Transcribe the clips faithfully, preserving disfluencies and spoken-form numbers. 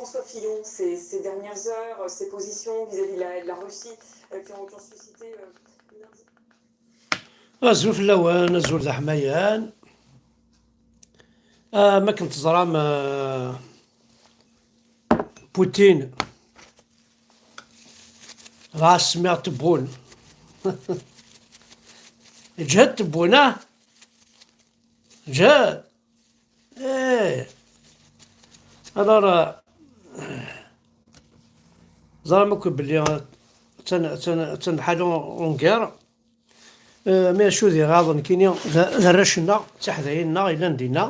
François Fillon, ces, ces dernières heures, ses positions vis-à-vis de la, de la Russie, euh, qui ont, qui ont suscité, euh, une Azul fell-awen, azul d aḥmayan. Ah, ma akken teẓram, ah, Putin, dɣa smiɣ tewwun. Ǧhed tewwun, ah? Ǧhed. Eh. Alors, euh, ẓram akk belli, euh, attan, attan, attan lḥal en guerre. Euh, mais acu d iɣaḍen kini d, d arrac-nneɣ, d tiḥdayin-nneɣ yellan dinna.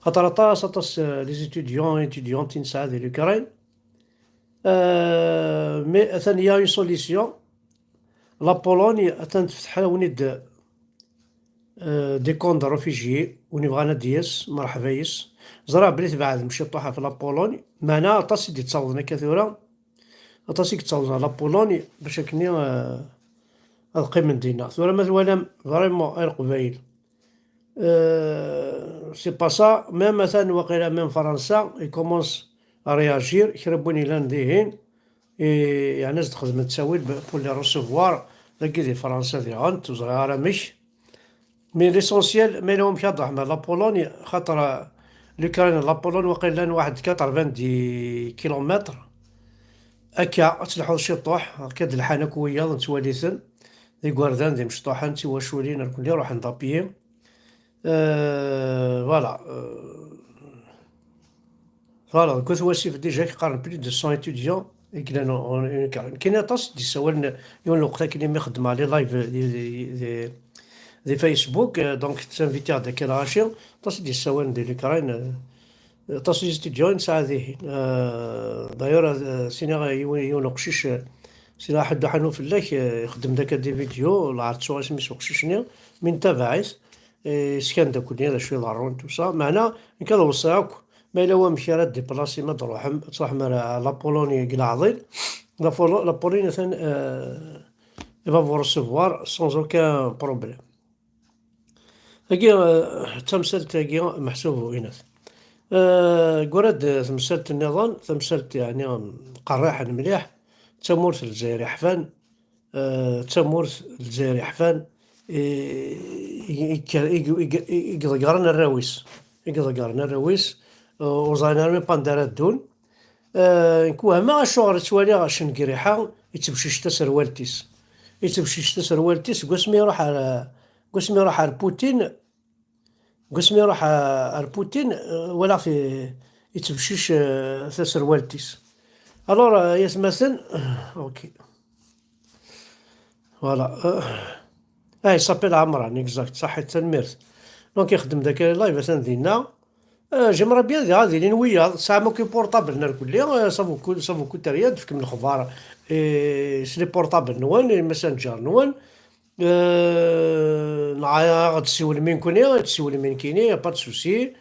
Xaṭer aṭas, aṭas, euh, les étudiants, étudiantes i nesɛa di l'Ukraine. Euh, mais atan il y a une solution. La Pologne atan tefteḥ awen-id, euh, des camps de réfugiés, win yebɣan ad d-yas, merḥba yes. Ẓriɣ belli tbeɛdem ciṭuḥ ɣef la Pologne, meɛna aṭas i d-yettawḍen akka tura, aṭas i yettawḍen ɣer la Pologne bac akken, euh, ad qqimen dinna. Tura ma twalam vraiment ay Leqbayel, euh, c'est pas ça, même atan waqila même Fransa i commence à réagir, kra n win yellan dihin, i, yeɛni ad s-d-xedmen ttawil b-, pour les recevoir, dagi di Fransa diɣen, ur ẓriɣ ara amek. Mais l'essentiel, ma yella wamek ad d-ruḥem ar la Pologne, xaṭer, euh, l'Ukraine d la Pologne waqila llan waḥed quatre-vingt-dix kilomètres. Akka, ad telḥuḍ ciṭuḥ, akka d lḥan akk wiyaḍ, nettwali-ten. D igerdan, d imecṭuḥen, d tiwaculin, nekkni ruḥen d à pied. Euh, voilà. Euh, voilà, deg wat wasif déjà i yeqqaren plus de cent étudiants i yellan en, en, en Ukraine. Kien aṭas i d-yessawalen yiwen lweqt akken imi xeddmeɣ les lives di, di, di, di Facebook, euh, donc tettinvitiɣ-d akka lɣaci, aṭas i d-yessawalen di l'Ukraine, euh, aṭas n les étudiants i nesɛa dihin. Euh, d'ailleurs, euh, siniɣ yiwen, yiwen uqcic, euh, siniɣ ḥedd uḥanu fell-ak, euh, ixeddem-d akka des vidéos, lɛar ttuɣ isem-is uqcic-nni, mi ntabaɛ-it, eh, skan-d akk-nni d acu iḍerrun, tout ça. Meɛna, nekk ad weṣṣiɣ akk, ma yella wamek ara d-déplacer, ma d-truḥem, ad truḥem ar, ar la Pologne deg leɛḍil. La Polo-, la Pologne, atan, euh, elle va vous recevoir sans aucun problème. Tagi, euh, d tamsalt-agi meḥsub u inat. Euh, deg wara d temsalt nniḍen, tamsalt, yeɛni, qerriḥen mliḥ, d tamurt n Lezzayer iḥfan, euh, d tamurt n Lezzayer iḥfan, i, i, i, i, i, i iḍeggren arraw-is, i iḍeggren arraw-is, euh, ur ẓrin armi pa anda ara ddun. Euh, nekk wehmeɣ acuɣer i ttwaliɣ Cengriḥa yettbeccic taserwalt-is. Yettbeccic taserwalt-is seg wasmi iruḥ ar, seg wasmi iruḥ ar Putin, seg wasmi iruḥ ar, ar Putin, euh, walaɣ-t i-, yettbeccic, euh, taserwalt-is. Alors, euh, ay atmaten, ok. Voilà. Euh, ah, il s'appelle Amran, exact. Saḥit, tanemmirt. Donc, ixeddem-d akka live, atan dinna. Euh, j'aimerais bien diɣ ad ilin wiyaḍ, tesɛam akk iportablen ar kulli, euh, ça vous coûte, ça vous coûte rien, tefkem lexbar, eh, s les portables-nwen, les messengers-nwen. Euh, neɣ ad ɣ-d-tessiwlem i nekkni, ad tessiwlem i nekkini, y a pas de souci.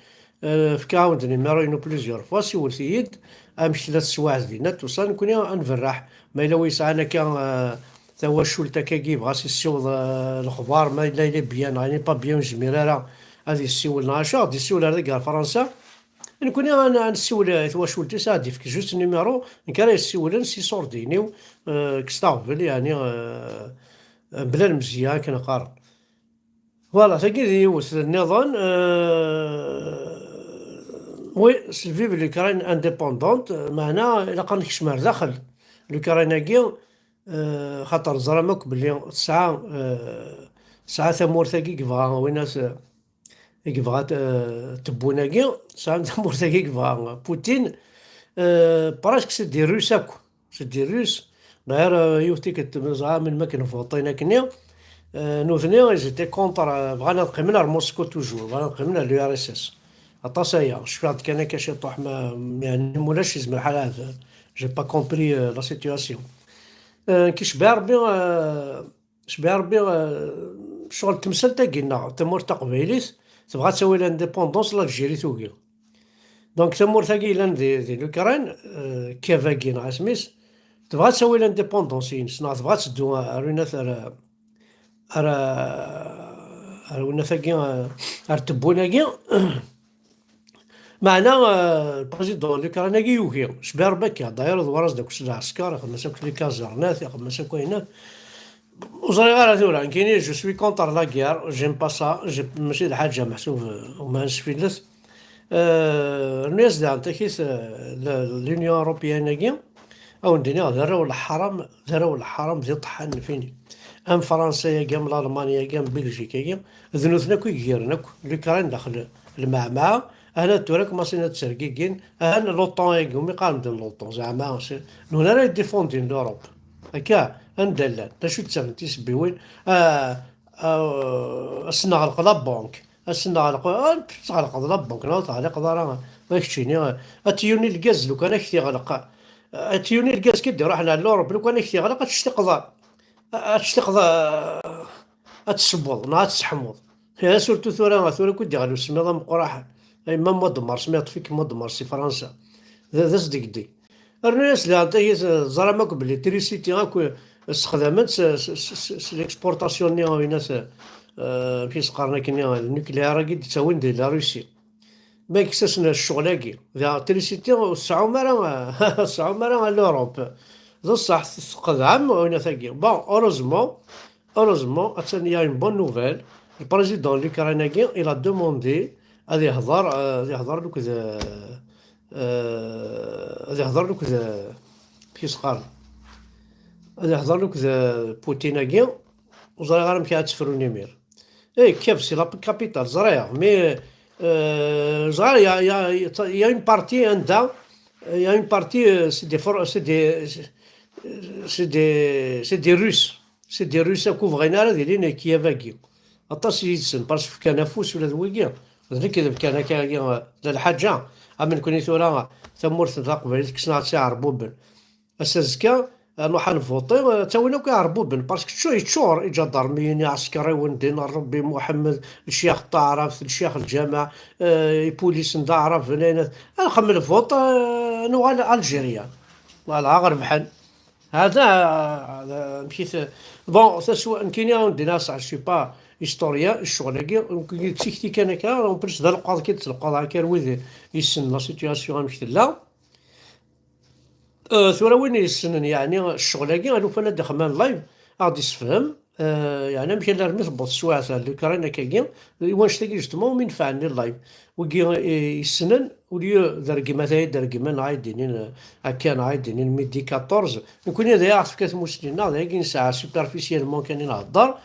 Euh, fkiɣ-awen-d numéro-inu plusieurs fois, siwlet-iyi-d amek tella teswiɛt dinna, tout ça, nekkni ad nberreḥ. Ma yella wi yesɛan akka, euh, tawacult akkagi, yebɣa ad s-yessiweḍ, euh, lexbar, ma yella il est bien, neɣ il n'est pas bien, ur yezmir ara ad yessiwel, neɣ acu, ad d-yessiwel ar dagi ar Fransa. Nekkni ad n-, ad nessiwel i twacult-is, ad d-yefk juste numéro, nekk ara yessiwlen s iṣurdiyen-iw, euh, kkset aɣbel, yeɛni, euh, bla lemzeyya, akken qqaren. Voilà, tagi d yiwet nniḍen, euh, oui, s-, vive l'Ukraine indépendante, meɛna ilaq ad nekcem ar daxel. L'Ukraine-agi, euh, xaṭer teẓram akk belli tesɛa, euh, tesɛa tamurt-agi i yebɣa winat, i yebɣa, euh, tewwun-agi, tesɛa tamurt-agi i yebɣa Putin, euh, presque c'est des Russes akk. C'est des Russes. D'ailleurs, euh, yiwet tikkelt, neẓra melmi akken votin akkenni, euh, nutni, ils étaient contre, euh, bɣan ad qqimen ar Moscou toujours, bɣan ad qqimen ar l'U R S S. Aṭas aya, cfiɣ-d kan akka ciṭuḥ, ma, yeɛni mulac yezmer ḥala ad, j'ai pas compris, euh, la situation. Euh, nekk icebbeɛ Rebbi, euh, icebbeɛ Rebbi, euh, ccɣel n temsalt-agi-nneɣ, tamurt taqbaylit, tebɣa ad tawi l'indépendance, l'Algérie tugi. Donc tamurt-agi yellan di, di l'Ukraine, euh, Kiev-agi neɣ asmi-s, tebɣa ad tawi l'indépendance-ines, neɣ tebɣa ad teddu ar winat ar, ar, ar winat-agi, ar tewwun-agi. Meɛna, euh, le président de l'Ukraine-agi yugi, cbiɣ Rebbi akka, d'ailleurs, d waraz d akk s lɛesker, ixdem-as akk les casernat, ixdem-as akk ayen. Ur ẓriɣ ara tura, nekkini, je suis contre la guerre, j'aime pas ça, j'ai, mačči d lḥaǧa meḥsub, euh, uman sfilet. Euh, rnu-yas daɣen takit, euh, l-, l'Union européenne-agi, a wen-d-iniɣ, d arraw n leḥram, d arraw n leḥram, d iṭeḥḥan n fini. Am Fransa-agi, am Lalmanya-agi, am Belgique-agi, d nutni akk i igiren akk, l'Ukraine daxel lmeɛmɛa, ahat tura kmasin ad ttergigin, ahat l'OTAN-agi, umi qqaren-d l'OTAN, zeɛma, s-, nutni ara yeddifundin l'Europe. Akka, anda llan, d acu d-ttafent tisebbiwin, ah, ah, ad s-neɣleq la banque, ad s-neɣleq, ah, teɣleqeḍ la banque, neɣ ur teɣliqeḍ ara, ma keččini, ad t-yuni lgaz lukan ad k-t-iɣleq, ad t-yuni lgaz ki d-iruḥen ar l'Europe, lukan ad k-t-iɣleq, ad tectiqeḍ, ad tectiqeḍ, ah, ad tessewweḍ, neɣ ad tesseḥmuḍ. Eh, surtout tura, tura akk i d-iɣli usemmiḍ ameqqraḥ. Ay, ma mois de mars, ma yeṭṭef-ik mois de mars si Fransa. D, d asdegdeg. Rnu-yas daɣen tagi, teẓram akk belli trisiti akk ssexdamen s, s, s, s l'exportation-nni, a winat, eh, amek i s-qqaren akkenni, le nucléaire-agi d-ttawin di la Russie. Ma yekkes-asen ccɣel-agi. Daɣ trisiti ur tseɛɛum ara, ur tseɛɛum ara à l'Europe. D ṣṣeḥ, tqedɛem, a winat-agi. Bon, heureusement, heureusement, attan, il y a une bonne nouvelle. Le président de l'Ukraine-agi, il a demandé ad ihḍer, euh, ad ihḍer akked, euh, euh, ad ihḍer akked, euh, amek i s-qqaren? Ad ihḍer akked, euh, Putin-agi, ur ẓriɣ ara amek ara tt-frun imir. Eh, Kiev, c'est la capitale, ẓriɣ, mais, euh, ẓriɣ, il y a, il y a, il y a une partie anda, il y a une partie, euh, c'est des for-, c'est des, c'est des, c'est des Russes. C'est des Russes akk ur bɣin ara ad ilin Kiev-agi. Aṭas yid-sen, parce que fkan afus ula d wigi. D nekk i d-fkan akka-agi, d lḥaǧa. Am nekkni tura, tamurt n taqbaylit kksen-aɣ-tt iɛerbuben. Ass azekka, ad nruḥ ad nvuṭi, ttawin akk iɛerbuben, parce que teččur, yeččur, iǧadarmiyen, iɛeskriwen, din Rebbi, Muḥemmed, lecyax n taɛrabt, lecyax n lǧameɛ, eh, ipulisen d aɛraben, ayen, ad nxemmel lvuṭ, eh, nuɣal Algérien. Voilà, rebḥen. Hada, hada, amek i t-, bon, taswa, nekkini, a wen-d-iniɣ, je suis pas historien, ccɣel-agi, nekkini d tikti kan akka, en plus d aleqqaḍ kan, d ttleqqaḍ akka, ar wid yessnen la situation amek tella. Euh, tura win yessnen, yeɛni, ccɣel-agi, alufan ad d-ixemmen live, ad ɣ-d-issefhem, euh, yeɛni amek alarmi tewweḍ teswiɛt ar l'Ukraine akkagi, i wannect-agi justement umi nefɛen live. Wigi, eh, yessnen, au lieu d rregmat ay d-reggmen, neɣ ay d-inin, eh, akka, neɣ ay d-inin midi quatorze, nekkni d aya ɣef tefka tmusni-nneɣ, d ayagi nesɛa superficiellement kan i nhedder,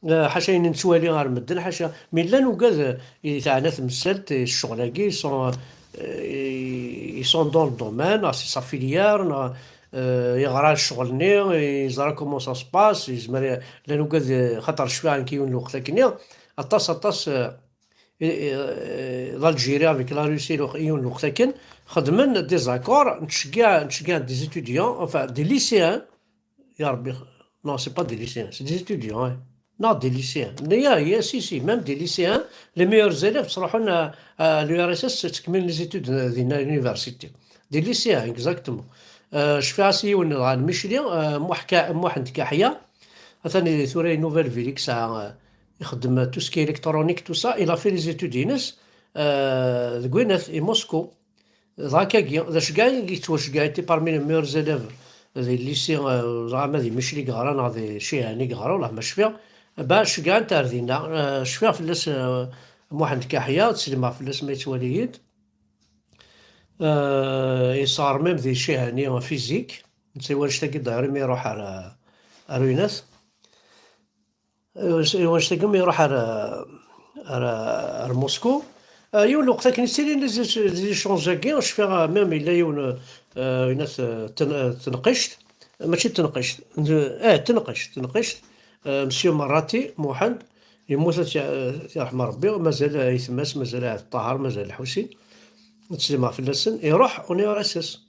eh, ḥaca ayen nettwali ar medden, ḥaca, mi llan ugad, eh, i teɛna temsalt, eh, ccɣel-agi, ils sont, eh, ils sont dans le domaine, neɣ c'est sa filière, neɣ, eh, yeɣra ccɣel-nni, yeẓra comment ça se passe, yezmer, llan ugad, eh, xaṭer cfiɣ nekk yiwen lweqt akkenni, aṭas, aṭas, eh, et, et, euh, l'Algérie avec la Russie, le, yiwen lweqt akken, xedmen des accords, nettceggiɛ, nettceggiɛ des étudiants, enfin, des lycéens, ya Rabbi, non, c'est pas des lycéens, c'est des étudiants, hein. Non, des lycéens. Mais il y a, il y a, si, si, même des lycéens, les meilleurs élèves ttruḥun à, à l'U R S S, ttkemmilen les études, euh, dinna à l'université. Des lycéens, exactement. Euh, cfiɣ-as i yiwen dɣa n Micli, euh, Muḥ Ka-, Muḥend Kaḥya, atan tura i Nouvelle Ville i yesɛa, euh, ixeddem tout ce qui est électronique, tout ça, il a fait les études-ines, euh, deg winat, i Moscou. Dɣa akkagi, d aceggeɛ i yettwaceggeɛ, était parmi les meilleurs élèves di lycée, euh, ẓriɣ ma di Micli i yeɣra neɣ di Ciɛan i yeɣra, wellah ma cfiɣ. Ben, ceggɛen-t ar dinna. Euh, cfiɣ fell-as, euh, Muḥend Kaḥya, ttsellimeɣ fell-as ma yettwali-yi-d. Euh, yesɣer même di Ciɛan en physique. Netta i wannect-agi d'ailleurs imi iruḥ ar, ar winat. I wannect-agi mi iruḥ ar, ar, ar Moscou. Ah, yiwen lweqt akken i ttilin les éch-, les échanges-agi, cfiɣ, ah, même yella yiwen, ah, winat, ah, ten-, ah, tenqict, mačči tenqict, n-, eh, tenqict, tenqict, ah, Monsieur Marrati, Muḥend, yemmut, ad t-, ad t-yerḥem Rebbi, mazal ayetma-s, mazal Ɛebd Ṭaher, mazal Lḥusin, ad ttsellimeɣ fell-asen, iruḥ en U R S S.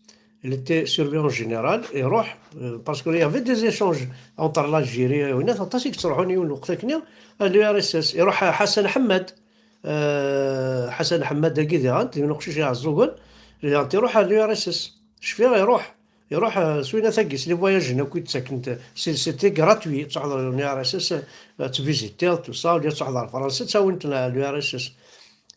Il était surveillant général, iruḥ, euh, parce qu'il y avait des échanges entre l'Algérie et winat, aṭas i yettruḥun yiwen lweqt akkenni, à l'U R S S. Iruḥ Ḥasan Ḥemmad, euh, Ḥasan Ḥemmad-agi diɣen, d yiwen uqcic iɛeẓẓugen, diɣen iruḥ à l'U R S S. Cfiɣ iruḥ, iruḥ, euh, s winat-agi, s les voyages-nni akk i d-ttaken, c'est, c'était gratuit, ad truḥeḍ en U R S S, euh, ad tvisitiḍ, tout ça, wala ad truḥeḍ ɣer Fransa, ttawin-t à l'U R S S.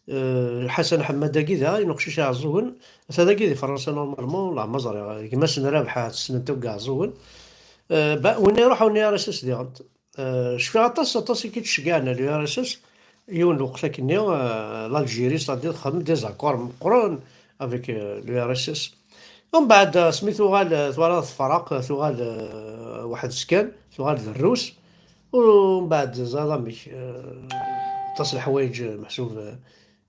Eh, Ḥasan Ḥemmad-agi da, ayen uqcic iɛeẓẓugen, ata dagi di Fransa normalement, la ma ẓriɣ, gma-s n Rabeḥ tessnen-t akk iɛeẓẓugen. Eh, ba-, winna iruḥ, winna R S S diɣen. Eh, cfiɣ aṭas, aṭas i k-id-ceggɛen le R S S, yiwen lweqt akkenni, eh, l'Algérie, c'est-à-dire, txeddem des accords meqqren avec, eh, le R S S. Umbeɛd, eh, asmi tuɣal, eh, twala tefraq, eh, tuɣal, eh, weḥd-s kan, tuɣal d Rrus, umbeɛd ẓriɣ amek, eh, aṭas leḥwayeǧ, eh, meḥsub, eh,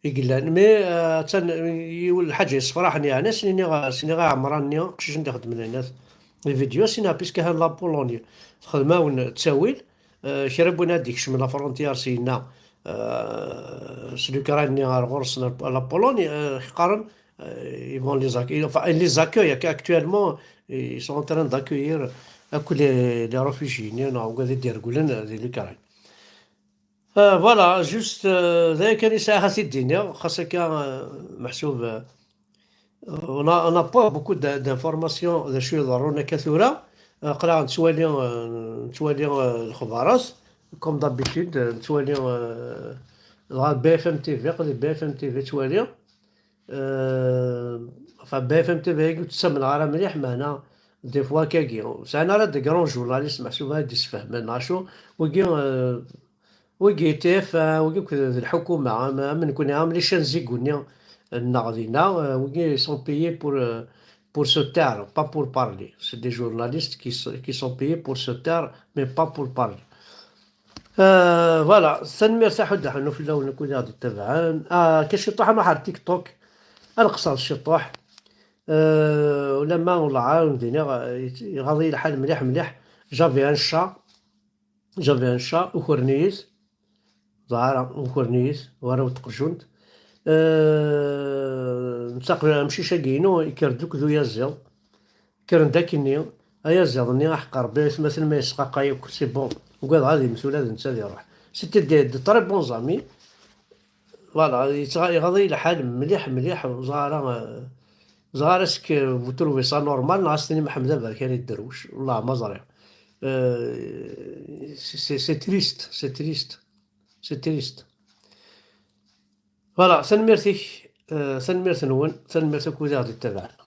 i yellan. Mais, eh, attan, eh, yiwen lḥaǧa yessefraḥen, yeɛni, s-nniɣ, s-nniɣ i Ɛemran-nni, aqcic-nni d-ixeddmen dinna les vidéos, s-nniɣ, puisque ha la Pologne txeddem-awen ttawil, eh, kra n win ad d-ikecmen la frontière syenna, eh, s l'Ukraine-nni ar ɣur-sen la Pologne, eh, qqaren, eh, ils vont les accueillir, enfin, ils les accueillent, actuellement, ils sont en train d'accueillir akk les, les réfugiés-nni neɣ wigad i d-iregglen di l'Ukraine. Euh, voilà, juste, euh, d aya kan i sɛiɣ ad t-id-iniɣ, xas akka, euh, meḥsub, euh, on a, on a pas beaucoup de, d'informations d acu iḍerrun akka tura. Euh, aql-aɣ nettwali, euh, nettwali, euh, lexbarat, comme d'habitude, euh, nettwali, euh, dɣa B F M T V, aql-i B F M T V ttwaliɣ. Euh, enfin, B F M T V-agi ur ttamneɣ ara mliḥ, meɛna des fois akkagi. Ur sɛin ara de grands journalistes meḥsub ad d-isfehmen neɣ acu. Wigi, euh, wigi T F un, wigi akked d lḥukuma, am, am nekkni, am les chaînes Zigou-nni nneɣ dinna, euh, wigi sont payés pour, euh, pour se taire, pas pour parler. C'est des journalistes qui, s- qui sont payés pour se taire, mais pas pour parler. Euh, voilà, tanemmirt a Ḥud Ḥannu fell-awen akk wid i ɣ-d-ittabaɛen. Ah, akka ciṭuḥ ad nruḥ ar TikTok. Ad nqeṣṣer ciṭuḥ. Euh, ulamma wellah ur d-iniɣ, euh, iɣaḍ-iyi lḥal mliḥ, mliḥ. J'avais un chat. J'avais un chat, ukren-iyi-t. Ẓer ara, ukren-iyi-t, warraw n tqejjunt. Euh, netta aql-, amcic-agi-inu, yekker-d akked uyaziḍ. Kkren-d akkenni, ayaziḍ-nni aḥeqqer, Rebbi aytmaten ma yesqaqay akk, c'est bon. Ugadeɣ ad yemmet ula d netta ad iruḥ. C'était des, de très bons amis. Voilà, yettɣa-, iɣaḍ-iyi lḥal mliḥ, mliḥ, ur ẓriɣ ara, euh, ur ẓriɣ ara est-ce que vous trouvez ça normal, neɣ ad s-tinim Ḥmed Aberkan i dderwec, wellah ma ẓriɣ. Euh, c'est, c'est, c'est triste, c'est triste, c'est triste. Voilà, tanemmirt-ik, euh, tanemmirt-nwen, tanemmirt akk wid i ɣ-d-ittabaɛen.